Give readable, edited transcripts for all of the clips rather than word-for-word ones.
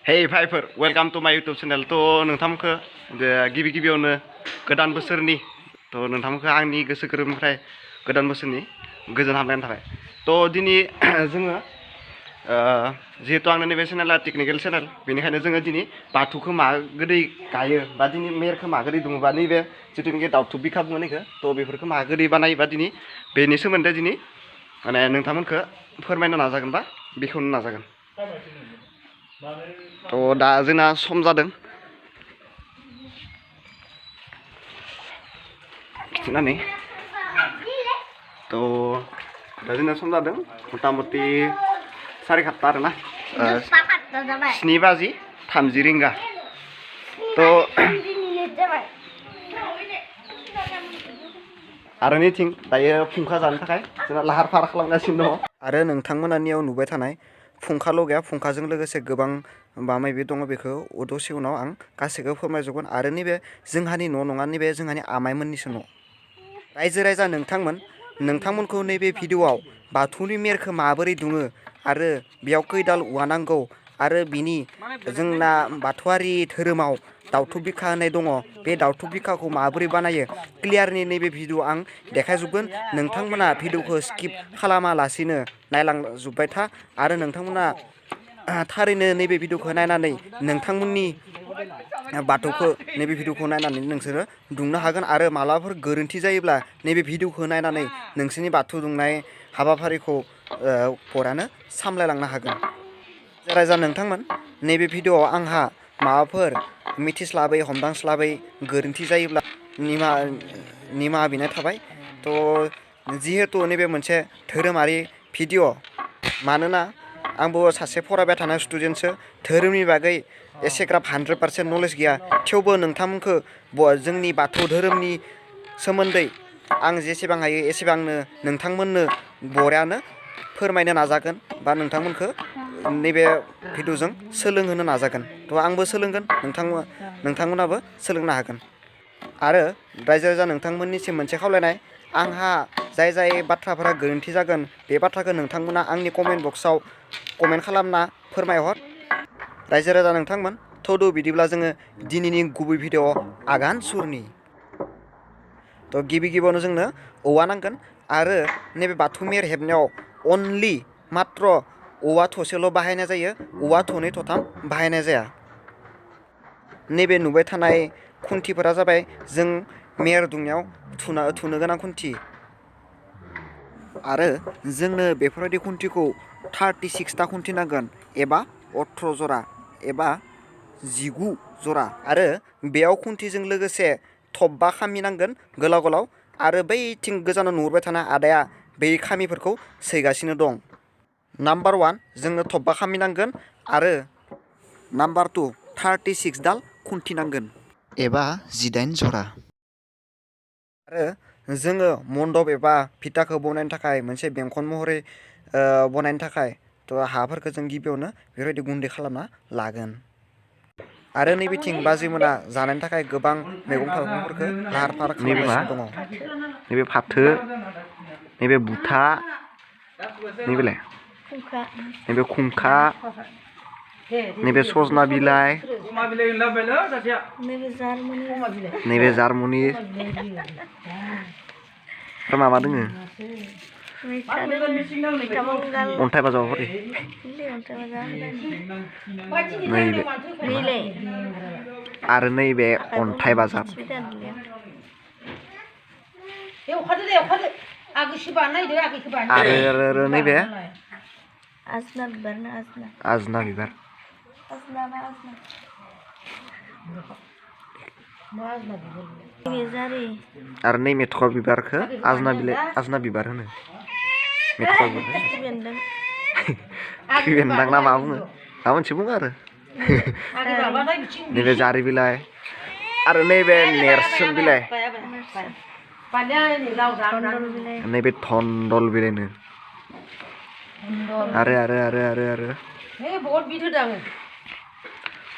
Hey भाइफोर welcome to माय YouTube channel तो नोंथांमोनखो गिबि गिबियावनो गोदान बोसोरनि तो नोंथांमोनखो आंनि गोसो गोरबोनिफ्राय गोदान बोसोरनि गोजोन हामलायनाय थाबाय तो दिनै जोङो जिहेतु आंनि नैबे चेनेला टेकनिकेल चेनेल बेनिखायनो जोङो दिनै बाथौखौ मागोरै गायो बा दिनै मेरखौ मागोरै दुङोबा नैबे जिथुनिखि दाउथु बिखा बुङो नैखो तो बेफोरखौ मागोरै बानायोबा दिनै बेनि सोमोन्दै दिनै माने नोंथांमोनखो फोरमायनो नाजागोन बा बेखेवनो नाजागोन तो दा जोंना सम जादों खिथिनानै तो दा जोंना सम जादों मथा मथि 7:30 आरोना 7:30 रिंगा तो आरो नैथिं दायो फुंखा जानो थाखाय जोंना लाहार फाहार खालामगासिनो दङ आरो नोंथांमोनानियाव नुबाय थानाय फुंखाल' गैया फुंखाजों लोगोसे गोबां माबा-माबि दङ बेखौ दसे उनाव आं गासैखौबो फोरमायजोबगोन आरो नैबे जोंहानि न' नङा नैबे जोंहानि आमाइमोननिसो न' रायजो राजा नोंथांमोनखौ नैबे भिडिअ'आव बाथौनि मेरखौ माबोरै दुङो आरो बेयाव खैदाल औवा नांगौ आरो बिनि जोंना बाथौआरि धोरोमाव दाउथु बिखा होननाय दङ बे दाउथु बिखाखौ माबोरै बानायो क्लियारनि नैबे भिडिअ आं देखायजोबगोन नोंथांमोना भिडिअखौ स्किप खालामालासिनो नायलांजोब्बाय था आरो नोंथांमोना थारैनो नैबे भिडिअखौ नायनानै नोंथांमोननि बाथौखौ नैबे भिडिअखौ नायनानै नोंसोरो दुंनो हागोन आरो मालाबाफोर गोरोन्थि जायोब्ला नैबे भिडिअखौ नायनानै नोंसोरनि बाथौ दुंनाय हाबाफारिखौ परानो सामलायलांनो हागोन रायजा नोंथांमोन नैबे भिडिअआव आंहा माबाफोर मिथिस्लाबै हमदांस्लाबै गोरोन्थि जायोब्ला निमाहा बिनाय थाबाय तो जिहेतु नैबे मोनसे धोरोमारि भिडिअ मानोना आंबो सासे फरायबाय थानाय स्टुडेन्टसो धोरोमनि बागै एसेग्राब 100% नलेज गैया थेवबो नोंथांमोनखौ जोंनि बाथौ धोरोमनि सोमोन्दै आं जेसेबां हायो एसेबांनो नोंथांमोननो बरायानो फोरमायनो नाजागोन बा नोंथांमोनखौ नैबे भिडिअजों सोलोंहोनो नाजागोन तो आंबो सोलोंगोन नोंथांमोनाबो सोलोंनो हागोन आरो रायजो राजा नोंथांमोननिसिम मोनसे खावलायनाय आंहा जाय बाथ्राफोरा गोरोन्थि जागोन बे बाथ्राखौ नोंथांमोना आंनि कमेन्ट बक्सआव कमेन्ट खालामना फोरमायहर रायजो राजा नोंथांमोन थौदो बिदिब्ला जोङो दिनैनि गुबै भिडिअ आगान सुरनि तो गिबियावनो जोंनो औवा नांगोन आरो नैबे बाथौ मेर हेबनायाव अनलि मात्र औवा थसेल' बाहायनाय जायो औवा थनै थथाम बाहायनाय जाया नैबे नुबाय थानाय खुन्थिफोरा जाबाय जों मेर दुंनायाव थुनो गोनां खुन्थि आरो जोंनो बेफोरबायदि खुन्थिखौ 36टा खुन्थि नांगोन एबा 18 जरा एबा 19 जरा आरो बेयाव खुन्थिजों लोगोसे थब्बा खामि नांगोन गोलाव गोलाव आरो बैथिं गोजानाव नुहुरबाय थानाय आदाया बै खामिफोरखौ सैगासिनो दं नाम्बार 1 जोंनो थब्बा खामि नांगोन आरो नाम्बार 2 36 दाल खुन्थि नांगोन एबा 18 जरा आरो जोङो मण्डप एबा भिटाखौ बनायनो थाखाय मोनसे बेंखन महरै बनायनो थाखाय तो हाफोरखौ जों गिबियावनो बेफोरबायदि गुन्दै खालामना लागोन आरो नैबेथिं बाजैमोना जानायनि थाखाय गोबां मैगं थाइगंफोरखौ लाहार फाहार खालामगासिनो दङ नैबे फाथो नैबे बुथा नैबेलाय नैबे खुंखा नैबे सजना बिलाइ नैबे जारमुनि मा दोङो अन्थाइ बाजाब हरै आरो नैबे अन्थाइ बाजाब आरो नैबे आजना बिबार आरो नै मेथ'खा बिबारखौ आजना बिबार होनो मेथ'खा बिबार खिफि बेन्दों ना मा बुङो माबा मोनसे बुङो आरो नैबे जारि बिलाइ आरो नैबे नेरसोन बिलाइ नैबे धन्दल बिलाइनो आरो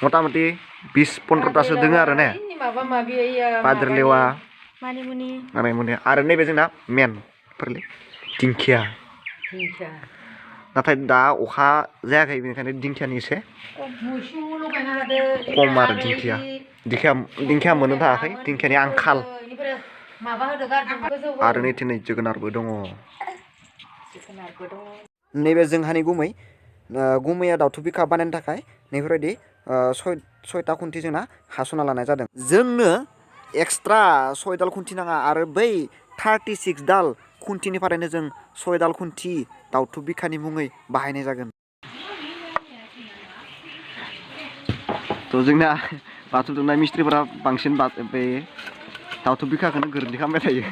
मथा मथि 20-15टासो दोङो आरो ने बाद्रिलेवा मानिमुनि आरो नैबे जोंना मेन दिंखिया नाथाय दा अखा जायाखै बेनिखायनो दिंखियानि एसे खम आरो दिंखिया मोननो थाङाखै दिंखियानि आंखाल आरो नै जोगोनारबो दङ नैबे जोंहानि गुमैया दावथु बिखा बानायनो थाखाय नैफोरबायदि सयता खुन्थि जोंना हास'ना लानाय जादों जोंनो एक्सट्रा 6 दाल खुन्थि नाङा आरो बै 36 दाल खुन्थिनिफ्रायनो जों 6 दाल खुन्थि दावथु बिखानि मुङै बाहायनाय जागोन थ' जोंना बाथौ दुमनाय मिस्ट्रिफोरा बांसिन बे दावथु बिखाखौनो गोरोन्थि खालामबाय थायो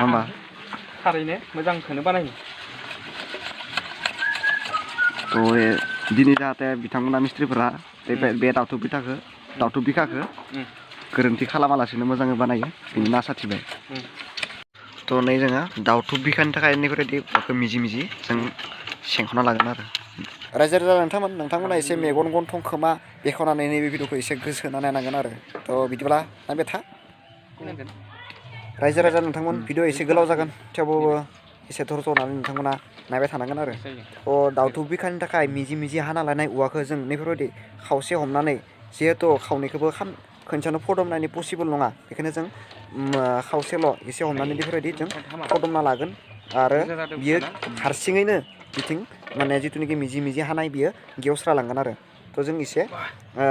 होमबा थारैनो मोजांखौनो बानायो थ' दिनै जाहाथे बिथांमोना मिस्ट्रिफोरा बे दावथु बिखाखौ गोरोन्थि खालामालासिनो मोजाङै बानायो बेनि आसा थिबाय थ' नै जोङो दावथु बिखानि थाखाय बेफोरबायदि मिजि जों सेंख'ना लागोन आरो रायजो राजा नोंथांमोना एसे मेगन गन्थं खोमा बेखेवनानै नैबे भिडिअखौ एसे गोसो होनानै नायनांगोन आरो थ' बिदिब्ला नायबाय था रायजो राजा नोंथांमोन भिडिअ एसे गोलाव जागोन थेवबाबो एसे धरज' होनानै नोंथांमोना नायबाय थानांगोन आरो दावथु बिखानि थाखाय मिजि हाना लानाय औवाखौ जों नैफोरबायदि खावसे हमनानै जिहेथु खावनैखौबो खनसेयावनो फदमनायनि पसिबोल नङा बेखायनो जों खावसेल' एसे हमनानै बेफोरबायदि जों फदमना लागोन आरो बियो हारसिङैनो बिथिं माने जिथुनाखि मिजि हानाय बियो गेवस्रालांगोन आरो थ' जों एसे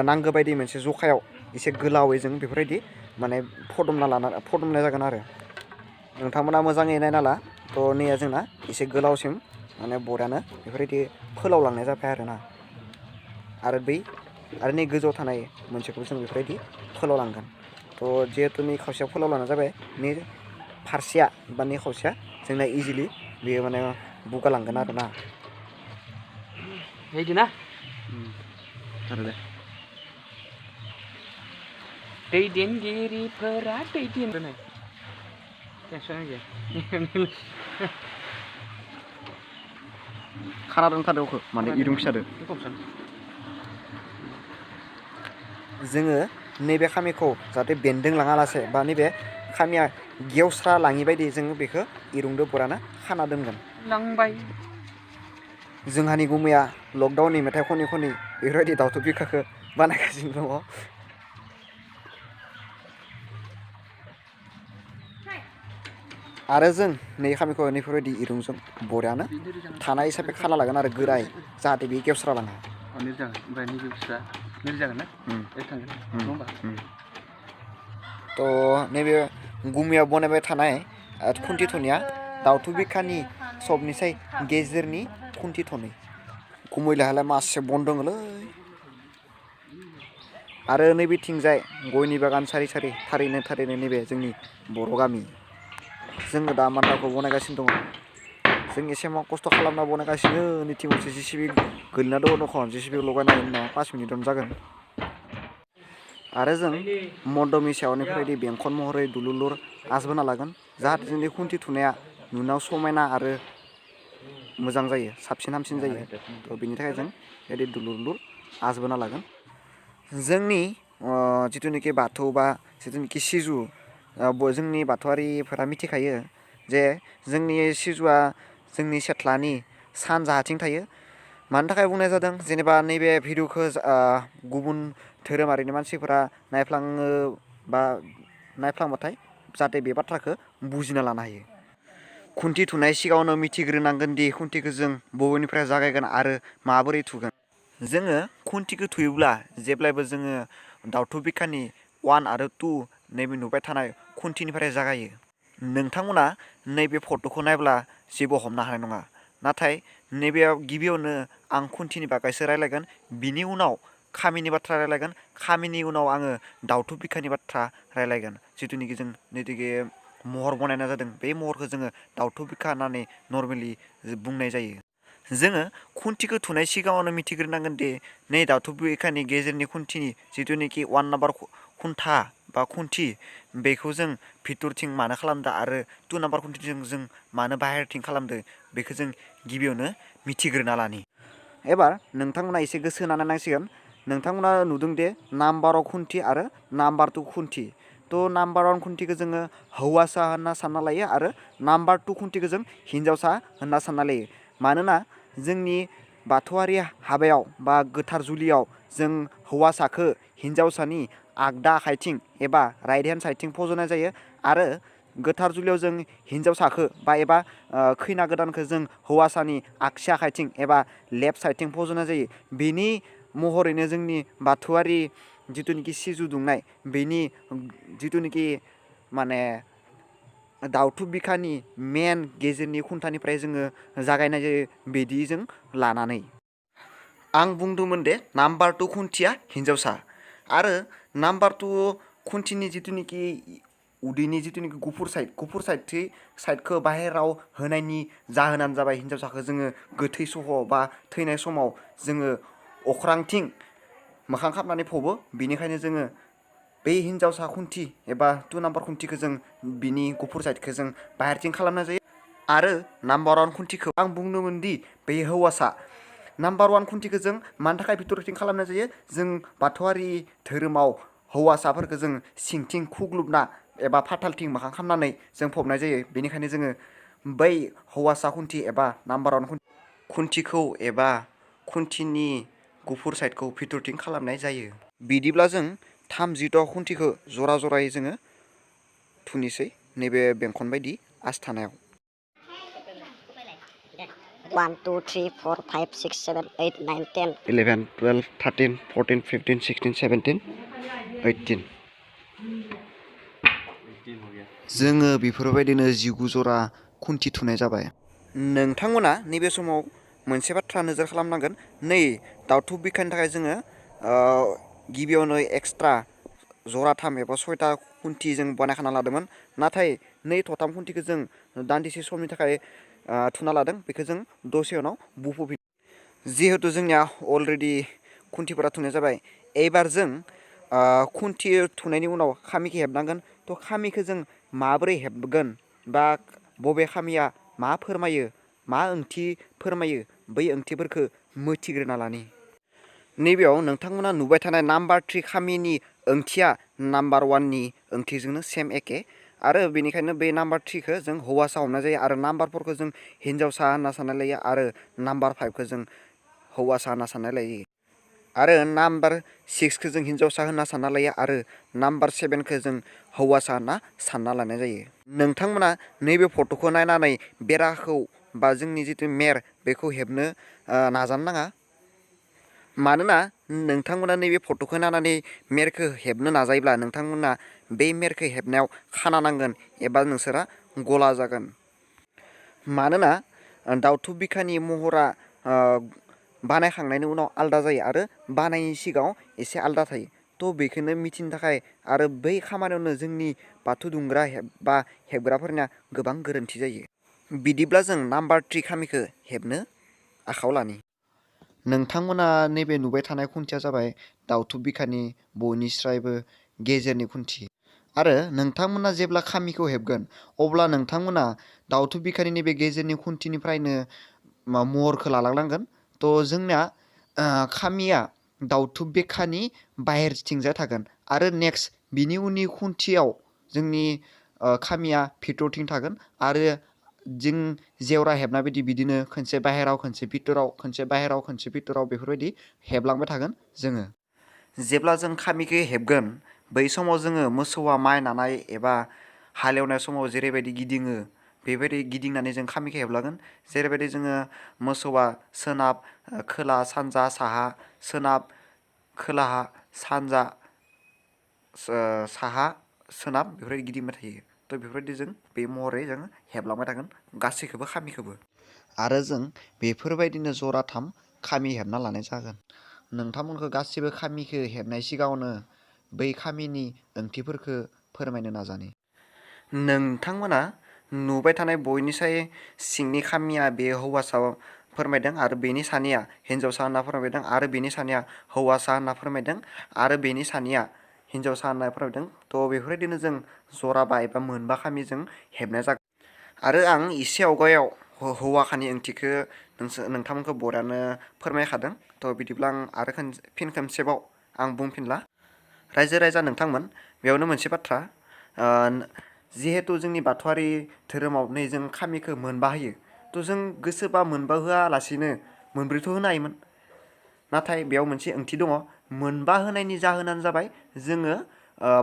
नांगौ बायदि मोनसे जखायाव एसे गोलावै जों बेफोरबायदि माने फदमनाय जागोन आरो नोंथांमोना मोजाङै नायना ला थ' नैया जोंना एसे गोलावसिम माने बरियानो बेफोरबायदि फोलावलांनाय जाबाय आरोना आरो नै गोजौआव थानाय मोनसेखौ जों बेफोरबायदि फोलावलांगोन थ' जिहेतु नै खावसेया फोलावलांनाय जाबाय नै फारसेया बा नै खावसेया जोंना इजिलि बेयो माने बुगालांगोन आरोना बिदिना दैदेनगिरिफोरा दैदेनबोनाय टेनसन गैया खाना दोनथारदों माने इरुं फिसादो जोङो नैबे खामिखौ जाहाथे बेन्दों लाङालासे बा नैबे खामिया गेवस्रा लाङि बायदि जोङो बेखौ इरुंदो बरानो खाना दोनगोन लांबाय जोंहानि गुमैया लकडाउननि मेथाइ खनै बेफोरबायदि दावथु बिखाखौ बानायगासिनो दङ आरो जों नै खामिखौ नैफोरबायदि इरुंजों बरियानो थानाय हिसाबै खाना लागोन आरो गोरायै जाहाथे बे गेवस्रालाङा थ' नैबे गुमैया बनायबाय थानाय खुन्थि थनैया दावथु बिखानि सबनिसाय गेजेरनि खुन्थि थनै गुमैलाहालाय मासे बन दङलै आरो नैबेथिंजाय गयनि बागान सारि थारैनो नैबे जोंनि बर' गामि जोङो दा मान्दारखौ बनायगासिनो दङ जों एसे खस्थ' खालामना बनायगासिनो नैथिं मोनसे JCB गोलैना दङ JCB लगायनायनि उनाव 5 मिनिटावनो जागोन आरो जों मन्दपनि सायावनिफ्रायदि बेंखन महरै दुलुर आस बोना लागोन जाहाथे जोंनि खुन्थि थुनाया नुनायाव समायना आरो मोजां जायो साबसिन हामसिन जायो थ' बिनि थाखाय जों बिदि दुलुर आस बोना लागोन जोंनि जिथुनाखि बाथौ बा जिथुनाखि सिजु जोंनि बाथौआरिफोरा मिथिखायो जे जोंनि सिजुआ जोंनि सेथ्लानि सानजाहाथिं थायो मानि थाखाय बुंनाय जादों जेनेबा नैबे भिडिअखौ गुबुन धोरोमारिनि मानसिफोरा नायफ्लांबाथाय जाहाथे बे बाथ्राखौ बुजिना लानो हायो खुन्थि थुनाय सिगाङावनो मिथिग्रोनांगोन दि खुन्थिखौ जों बबेनिफ्राय जागायगोन आरो माबोरै थुगोन जोङो खुन्थिखौ थुयोब्ला जेब्लायबो जोङो दावथु बिखानि 1 आरो 2 नैबे नुबाय थानाय खुन्थिनिफ्राय जागायो नोंथांमोना नैबे फट'खौ नायब्ला जेबो हमनो हानाय नङा नाथाय नैबेयाव गिबियावनो आं खुन्थिनि बागैसो रायलायगोन बिनि उनाव खामिनि बाथ्रा रायलायगोन खामिनि उनाव आङो दावथु बिखानि बाथ्रा रायलायगोन जिथुनिखि जों नैदिखे महर बनायनाय जादों बे महरखौ जोङो दावथु बिखा होननानै नर्मेलि बुंनाय जायो जोङो खुन्थिखौ थुनाय सिगाङावनो मिथिग्रोनांगोन दि नै दावथु बिखानि गेजेरनि खुन्थिनि जिथुनिखि 1 नाम्बार खुन्था बा खुन्थि बेखौ जों भितरथिं मानो खालामदों आरो 2 नाम्बार खुन्थिजों जों मानो बाहेरथिं खालामदों बेखौ जों गिबियावनो मिथिग्रोना लानि एबार नोंथांमोना एसे गोसो होनानै नायसिगोन नोंथांमोना नुदों दे नाम्बार 1 खुन्थि आरो नाम्बार 2 खुन्थि थ' नाम्बार 1 खुन्थिखौ जोङो हौवासा होनना सानना लायो आरो नाम्बार 2 खुन्थिखौ जों हिन्जावसा होनना सानना लायो मानोना जोंनि बाथौआरि हाबायाव बा गोथार जुलियाव जों हौवासाखौ हिन्जावसानि आगदा आखाइथिं एबा राइट हेन्ड साइडथिं फज'नाय जायो आरो गोथार जुलियाव जों हिन्जावसाखौ बा एबा खैना गोदानखौ जों हौवासानि आगसि आखाइथिं एबा लेफ्ट साइडथिं फज'नाय जायो। बेनि महरैनो जोंनि बाथौआरि जिथुनिखि सिजौ दुंनाय बेनि जिथुनिखि माने दाउथु बिखानि मेन गेजेरनि खुन्थानिफ्राय जोङो जागायनाय जायो बिदि जों लानानै आं बुंदोंमोन दे नाम्बार 2 खुन्थिया हिन्जावसा आरो नाम्बार 2 खुन्थिनि जिथुनिखि उदैनि जिथुनिखि गुफुर साइडखौ बाहेराव होनायनि जाहोनानो जाबाय हिन्जावसाखौ जोङो गोथै सह बा थैनाय समाव जोङो अख्रांथिं मोखां खालामनानै फबो बेनिखायनो जोङो बे हिन्जावसा खुन्थि एबा 2 नाम्बार खुन्थिखौ जों बिनि गुफुर साइडखौ जों बाहेरथिं खालामनाय जायो आरो नाम्बार 1 खुन्थिखौ आं बुंदोंमोन दि बे हौवासा नाम्बार 1 खुन्थिखौ जों मानि थाखाय भितरथिं खालामनाय जायो जों बाथौआरि धोरोमाव हौवासाफोरखौ जों सिंथिं खुग्लुबना एबा फाथालथिं मोखां खालामनानै जों फबनाय जायो बेनिखायनो जोङो बै हौवासा खुन्थि एबा नाम्बार 1 खुन्थिखौ एबा खुन्थिनि गुफुर साइडखौ भितरथिं खालामनाय जायो। बिदिब्ला जों 36 खुन्थिखौ जरा जरायै जोङो थुनिसै नैबे बेंखन बायदि आस्थानायाव 1 2 3 4 5 6 7 8 9 10 11 12 13 14 15 16 17 18 जोङो बेफोरबायदिनो 19 जरा खुन्थि थुनाय जाबाय। नोंथांमोना नैबे समाव मोनसे बाथ्रा नोजोर खालामनांगोन नै दाउथु बिखानि थाखाय जोङो गिबियावनो एक्सट्रा जराथाम एबा 6टा खुन्थि जों बानायखाना लादोंमोन नाथाय 2 थथाम खुन्थिखौ जों दान्दिसे समनि थाखाय थुना लादों बेखौ जों दसे उनाव बुफबफिन जिहेथु जोंनिया अलरेडि खुन्थिफोरा थुनाय जाबाय एबार जों खुन्थि थुनायनि उनाव खामिखौ हेबनांगोन थ' खामिखौ जों माबोरै हेबगोन बा बबे खामिया मा फोरमायो मा ओंथि फोरमायो बै ओंथिफोरखौ मिथिग्रोना लानि नैबेयाव नोंथांमोना नुबाय थानाय नाम्बार 3 खामिनि ओंथिया नाम्बार 1नि ओंथिजोंनो सेम एखे आरो बेनिखायनो बे नाम्बार 3खौ जों हौवासा हमनाय जायो आरो नाम्बार 4खौ जों हिन्जावसा होनना साननाय लायो आरो नाम्बार 5खौ जों हौवासा होनना साननाय लायो आरो नाम्बार 6खौ जों हिन्जावसा होनना सानना लायो आरो नाम्बार 7खौ जों हौवासा होनना सानना लानाय जायो। नोंथांमोना नैबे फट'खौ नायनानै बेराखौ बा जोंनि जिथु मेर बेखौ हेबनो नाजानो नाङा मानोना नोंथांमोना नैबे फट'खौ नायनानै मेरखौ हेबनो नाजायोब्ला नोंथांमोना बे मेरखौ हेबनायाव खाना नांगोन एबा नोंसोरा गला जागोन मानोना दाउथु बिखानि महरा बानायखांनायनि उनाव आलादा जायो आरो बानायनि सिगाङाव एसे आलादा थायो थ' बेखौनो मिथिनो थाखाय आरो बै खामानियावनो जोंनि बाथौ दुमग्रा बा हेबग्राफोरनिया गोबां गोरोन्थि जायो। बिदिब्ला जों नाम्बार 3 खामिखौ हेबनो आखायाव लानि नोंथांमोना नैबे नुबाय थानाय खुन्थिया जाबाय दाउथु बिखानि बयनिस्रायबो गेजेरनि खुन्थि आरो नोंथांमोना जेब्ला खामिखौ हेबगोन अब्ला नोंथांमोना दाउथु बिखानि नैबे गेजेरनि खुन्थिनिफ्रायनो महरखौ लालांनांगोन थ' जोंना खामिया दाउथु बिखानि बाहेरथिंजाय थागोन आरो नेक्स्ट बिनि उननि खुन्थियाव जोंनि खामिया भितरथिं थागोन आरो जों जेवरा हेबनाय बायदि बिदिनो खनसे बाहेराव खनसे भितराव खनसे बाहेराव खनसे भितराव बेफोरबायदि हेबलांबाय थागोन जोङो जेब्ला जों खामिखौ हेबगोन बै समाव जोङो मोसौआ माइ नानाय एबा हालेवनाय समाव जेरैबायदि गिदिङो बेबायदि गिदिंनानै जों खामिखौ हेबलांगोन जेरैबायदि जोङो मोसौआ सोनाब खोला सानजा साहा सोनाब खोलाहा सानजा साहा सोनाब बेफोरबायदि गिदिंबाय थायो थ' बेफोरबायदि जों बे महरै जों हेबलांबाय थागोन गासैखौबो खामिखौबो आरो जों बेफोरबायदिनो जराथाम खामि हेबना लानाय जागोन। नोंथांमोनखौ गासैबो खामिखौ हेबनाय सिगाङावनो बै खामिनि ओंथिफोरखौ फोरमायनो नाजानि नोंथांमोना नुबाय थानाय बयनिसाय सिंनि खामिया बे हौवासा फोरमायदों आरो बेनि सानिया हिन्जावसा होनना फोरमायदों आरो बेनि सानिया हौवासा होनना फोरमायदों आरो बेनि सानिया हिन्जावसा होनना फोरमायदों थ' बेफोरबायदिनो जों जराबा एबा मोनबा खामिजों हेबनाय जागोन आरो आं एसे आवगायाव हौवाखानि ओंथिखौ नोंथांमोनखौ बरानो फोरमायखादों थ' बिदिब्ला आं आरो फिन खनसेबाव आं बुंफिनला रायजो राजा नोंथांमोन बेयावनो मोनसे बाथ्रा जिहेथु जोंनि बाथौआरि धोरोमाव नै जों खामिखौ मोनबा होयो थ' जों गोसोबा मोनबा होआलासिनो मोनब्रैथ' होनो हायोमोन नाथाय बेयाव मोनसे ओंथि दङ मोनबा होनायनि जाहोनानो जाबाय जोङो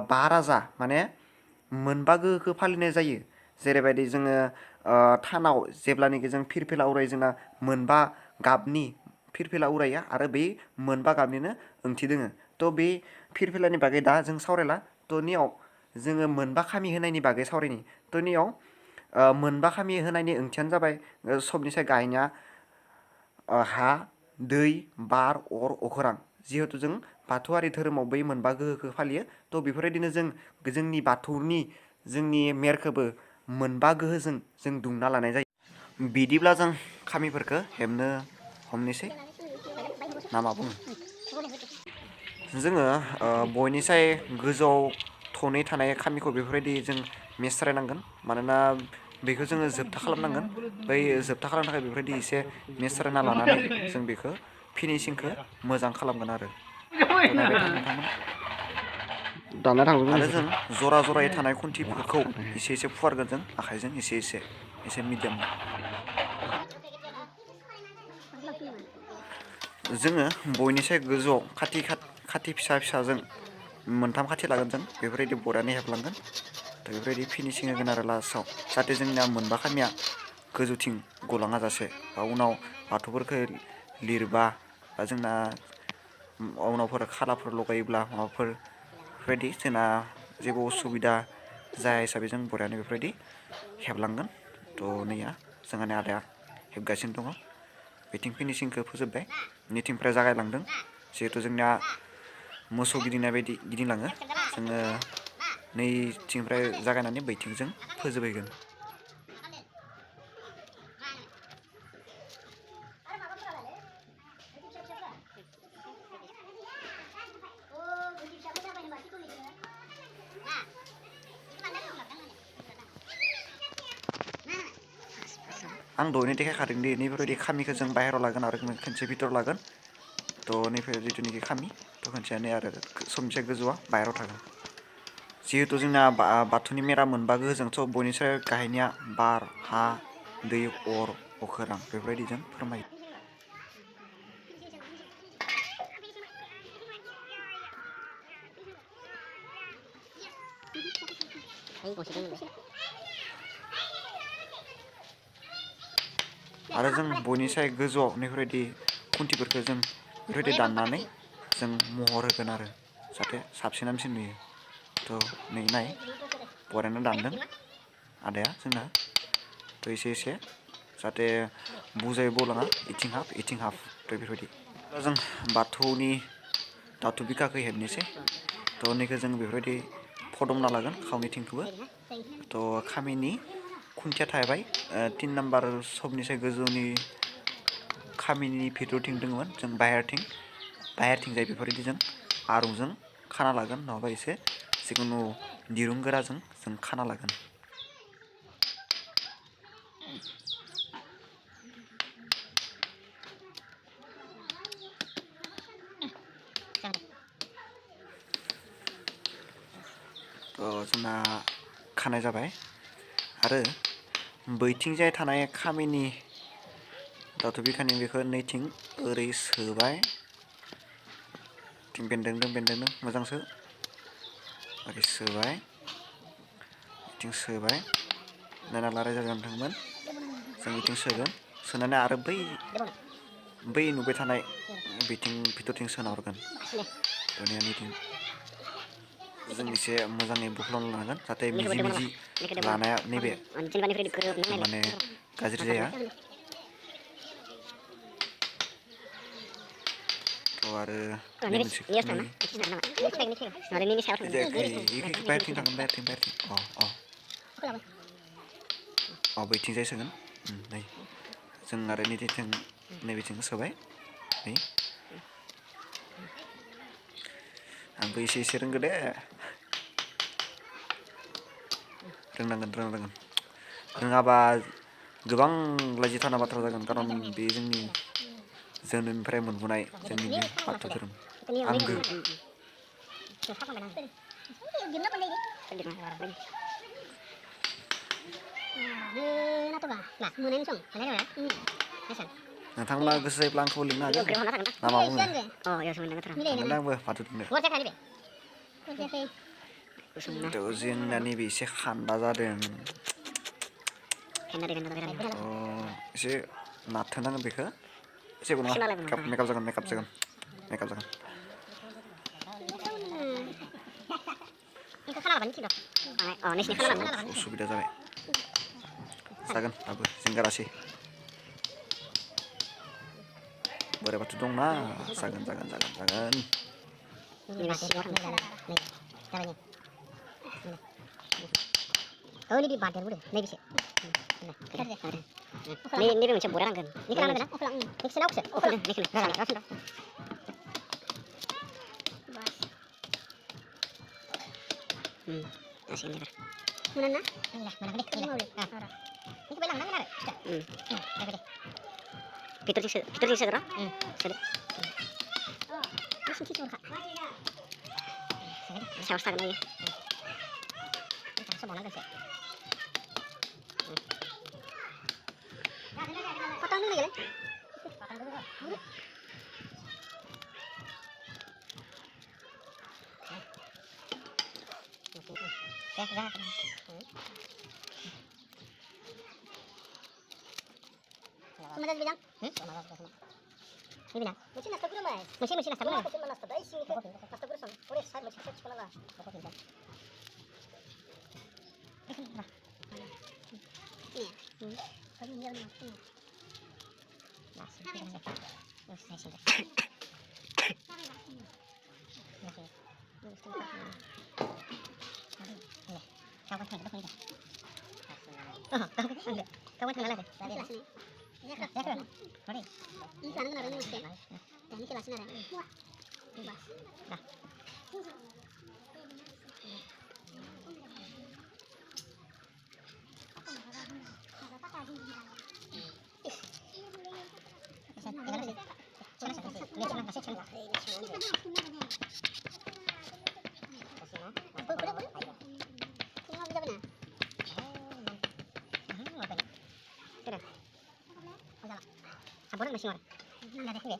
बा राजा माने मोनबा गोहोखौ फालिनाय जायो जेरैबायदि जोङो थानाव जेब्लानोखि जों फिरफिला उरायो जोंना मोनबा गाबनि फिरफिला उरायो आरो बे मोनबा गाबनिनो ओंथि दोङो थ' बे फिरफिलानि बागै दा जों सावरायला थ' नियाव जोङो मोनबा खामि होनायनि बागै सावरायनि थ' नियाव मोनबा खामि होनायनि ओंथियानो जाबाय सबनिसाय गाहायनिया हा दै बार अर अख्रां जिहेतु जों बाथौआरि धोरोमाव बै मोनबा गोहोखौ फालियो थ' बेफोरबायदिनो जोंनि बाथौनि जोंनि मेरखौबो मोनबा गोहोजों जों दुंना लानाय जायो बिदिब्ला जों खामिफोरखौ हेबनो हमनोसै ना मा बुङो जोङो बयनिसाय गोजौआव थनै थानाय खामिखौ बेफोरबायदि जों मेस्रायनांगोन मानोना बेखौ जोङो जोबथा खालामनांगोन बै जोबथा खालामनो थाखाय बेफोरबायदि एसे मेस्रायना लानानै जों बेखौ फिनिसिंखौ मोजां खालामगोन आरो नायबाय था नोंथांमोन दाना थांजोबो आरो जों जरा जरायै थानाय खुन्थिफोरखौ एसे एसे फुवारगोन जों आखाइजों एसे मिडियामनि जोङो बयनिसाय गोजौआव खाथि फिसाजों मोनथाम खाथि लागोन जों बेफोरबायदि बरायनानै हेबलांगोन थ' बेफोरबायदि फिनिसिं होगोन आरो लास्टआव जाहाथे जोंनिया मोनबा खामिया गोजौथिं गलाङा जासे बा उनाव बाथौफोरखौ लिरबा बा जोंना उनावफोर खालाफोर लगायोब्ला माबाफोर बेफोरबायदि जोंना जेबो उसुबिदा जाया हिसाबै जों बरायनानै बेफोरबायदि हेबलांगोन थ' नैया जोंहानि आदाया हेबगासिनो दङ बेथिं फिनिसिंखौ फोजोब्बाय नैथिंनिफ्राय जागायलांदों जिहेथु जोंनिया मोसौ गिदिंनाय बायदि गिदिंलाङो जोङो नैथिंनिफ्राय जागायनानै बैथिंजों फोजोबहैगोन आं दहायनो देखायखादों दि नैफोरबायदि खामिखौ जों बाहेरायाव लागोन आरो खनसे भितराव लागोन थ' नैफोर जिथुनिखि खामि थ' खनसेयानो आरो समनिसाय गोजौआ बाहेरायाव थागोन जिहेथु जोंना बाथौनि मेरा मोनबा गोहोजोंथ' बयनिसाय गाहायनिया बार हा दै अर अखोरां बेफोरबायदि जों फोरमायो आरो जों बयनिसाय गोजौआव नैफोरबायदि खुन्थिफोरखौ जों बेफोरबायदि दाननानै जों महर होगोन आरो जाहाथे साबसिन हामसिन नुयो थ' नै नाय बरायना दानदों आदाया जोंना थ' एसे जाहाथे बुजाय बलाङा इथिं हाफ थ' बेफोरबायदि जों बाथौनि दाथु बिखाखौ हेबनोसै थ' नैखौ जों बेफोरबायदि फदमना लागोन खावनैथिंखौबो थ' खामिनि खुन्थिया थाबाय 3 नाम्बार सबनिसाय गोजौनि खामिनि भितरथिं दङमोन जों बाहेरथिंजाय बेफोरबायदि जों आरुंजों खाना लागोन नङाबा एसे जिखुनु दिरुं गोराजों जों खाना लागोन थ' जोंना खानाय जाबाय आरो बैथिंजाय थानाय खामिनि दाथु बिखानि बेखौ नैथिं ओरै सोबाय थिं बेन्दों मोजांसो ओरै सोबाय बिथिं सोबाय नायना ला रायजागोन जों बिथिं सोगोन सोनानै आरो बै नुबाय थानाय बिथिं भितरथिं सोना हरगोन जों एसे मोजाङै बुख्ल'ना लानांगोन जाहाथे मिजि लानाया नैबे माने गाज्रि जाया थ' आरो बाहेरथिं थांगोन बाहेरथिं बैथिंजाय सोगोन नै जों आरो नैबेथिं सोबाय नै आंबो एसे रोंगो दे रोंनांगोन रोङाबा गोबां लाजिथावना बाथ्रा जागोन खारन बे जोंनि जोनोमनिफ्राय मोनबोनाय जोंनिनो बाथौ धोरोम आंगो नोंथांमोना गोसो जायोब्ला आंखौ लिंनो हागोन ना मा बुङो थांगोन आंबो बाथौ दुमनो जोंना नैबे एसे खान्दा जादों एसे नारथोनांगोन बेखौ जेबो नङा मेकआप जागोन उसुबिदा जाबाय जागोन दाबो जिंगारासै बोराइ बाथौ दंना जागोन नैबे बादेरबोदो नैबेसो नैबे मोनसे बरा नांगोन निखौ लानांगोन ना निखौसो ना अखौसो निखौनो मोना Fitur segera. Saya harus lagi. Potong dulu ya. Sumadas bilang? Ini bilang. Mesin nasta guru mas. Mesin nasta guru. Mesin nasta dai sini ke. Nasta guru son. Ore sai mesin search kala. Iya. Kalau dia nak. Masih bilang ya. Terus saya sini. Kawan tengah depan dia. Oh, kawan tengah lah. Ya kan? Mari. Ini kan ada nih sih. Ini kelasnya ada. Bebas. Dah. Sabunan masih orang. Ada deh.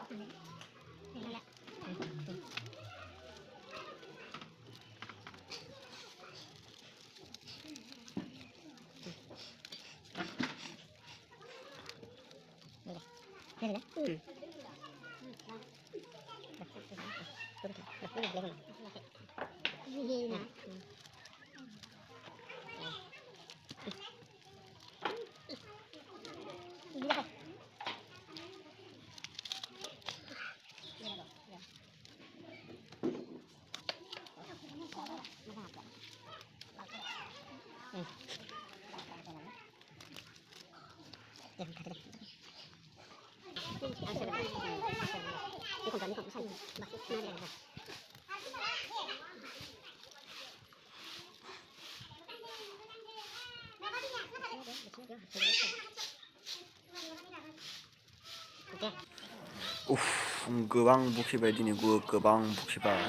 गोबां बुखिबाय दिनै गोबां बुखिबाय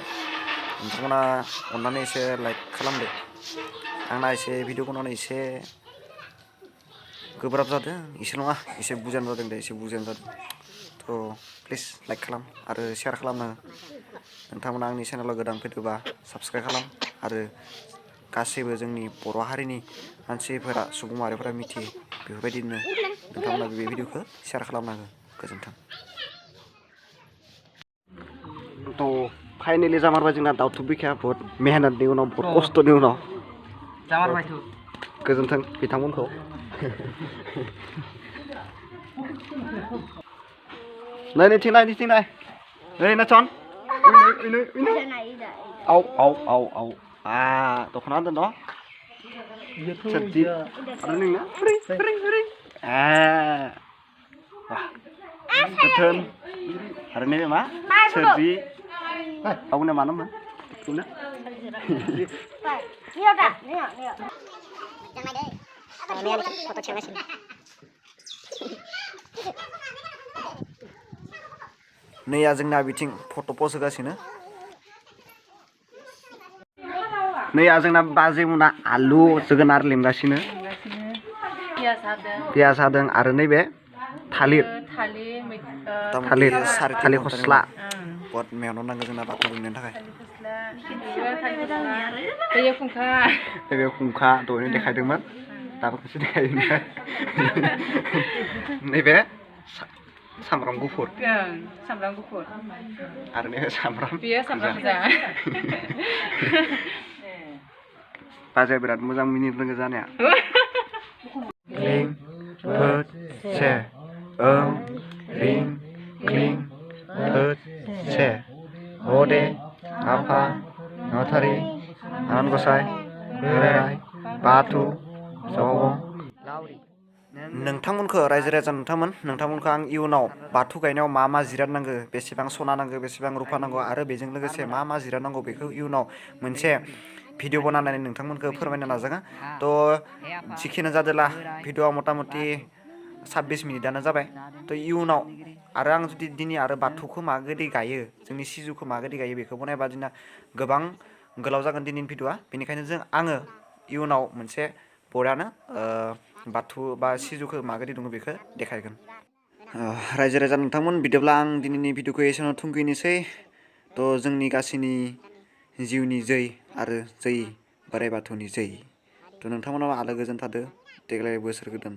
नोंथांमोना अननानै एसे like खालामदो आंना एसे भिडिअखौ नायनो एसे गोब्राब जादों एसे नङा एसे बुजान जादों दे एसे बुजान जादों थ' प्लिज लाइक खालाम आरो शेयार खालामनो नोंथांमोना आंनि चेनेलाव गोदान फैदोंबा साबस्क्राइब खालाम आरो गासैबो जोंनि बर' हारिनि मानसिफोरा सुबुं माहारिफोरा मिथियो बेफोरबायदिनो नोंथांमोना बे भिडिअखौ शेयार खालामनांगौ गोजोन्थों तो फाइनली जामारबाय जोंना दाउथु बिखाया बहुत मेहनतनि उनाव बहुत खस्थ'नि उनाव जामारबाय थ' गोजोन्थों बिथांमोनखौ नै नै नाचन आव दख'ना होनदों न' सोरजि आरो नोंना गोथोन आरो नैबे मा सोरजि आवना मानोमोन बेखौनो नैया जोंना बिथिं फट' पस्ट होगासिनो नैया जोंना बाजैमोना आलु जोगोनार लेमगासिनो पियास हादों आरो नैबे थालिर थालिर थालिर फस्ला बहुत मेहनत नांगौ जोंना बाथौ दुमनो थाखाय नैबे खुंखा दहायनो देखायदोंमोन दाबो खनसे देखायदों नैबे सामब्राम गुफुर आरो नैबे सामब्राम गोजा बाजाया बिराद मोजां मिनिनो रोङो जानाया क्लिं फोद से ओं रिं क्लिं फोद से हदे आफा नथारि आनान गसाइ बोराइ बाथौ जगं नोंथांमोनखौ रायजो राजा नोंथांमोनखौ आं इयुनाव बाथौ गायनायाव मा मा जिराद नांगौ बेसेबां सना नांगौ बेसेबां रुफा नांगौ आरो बेजों लोगोसे मा मा जिराद नांगौ बेखौ इयुनाव मोनसे भिडिअ बनायनानै नोंथांमोनखौ फोरमायनो नाजागोन थ' जिखिनि जादोला भिडिअआ मथा मथि 26 मिनिटआनो जाबाय थ' इयुनाव आरो आं जुदि दिनै आरो बाथौखौ माबायदि गायो जोंनि सिजौखौ माबायदि गायो बेखौ बनायबा जोंना गोबां गोलाव जागोन दिनैनि भिडिअआ बेनिखायनो आङो इयुनाव मोनसे बरानो बाथौ बा सिजौखौ माबायदि दङ बेखौ देखायगोन रायजो राजा नोंथांमोन बिदिब्ला आं दिनैनि भिडिअखौ एसेयावनो थुंगेनोसै थ' जोंनि गासैनि जिउनि जै आरो जै बोराइ बाथौनि जै थ' नोंथांमोनाव आलो गोजोन थादो देग्लाय बोसोर गोदान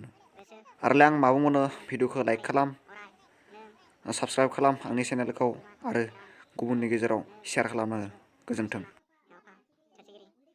आरोलाय आं मा बुंबावनो भिडिअखौ लाइक खालाम साबस्क्राइब खालाम आंनि चेनेलखौ आरो गुबुननि गेजेराव शेयार खालामो गोजोन्थों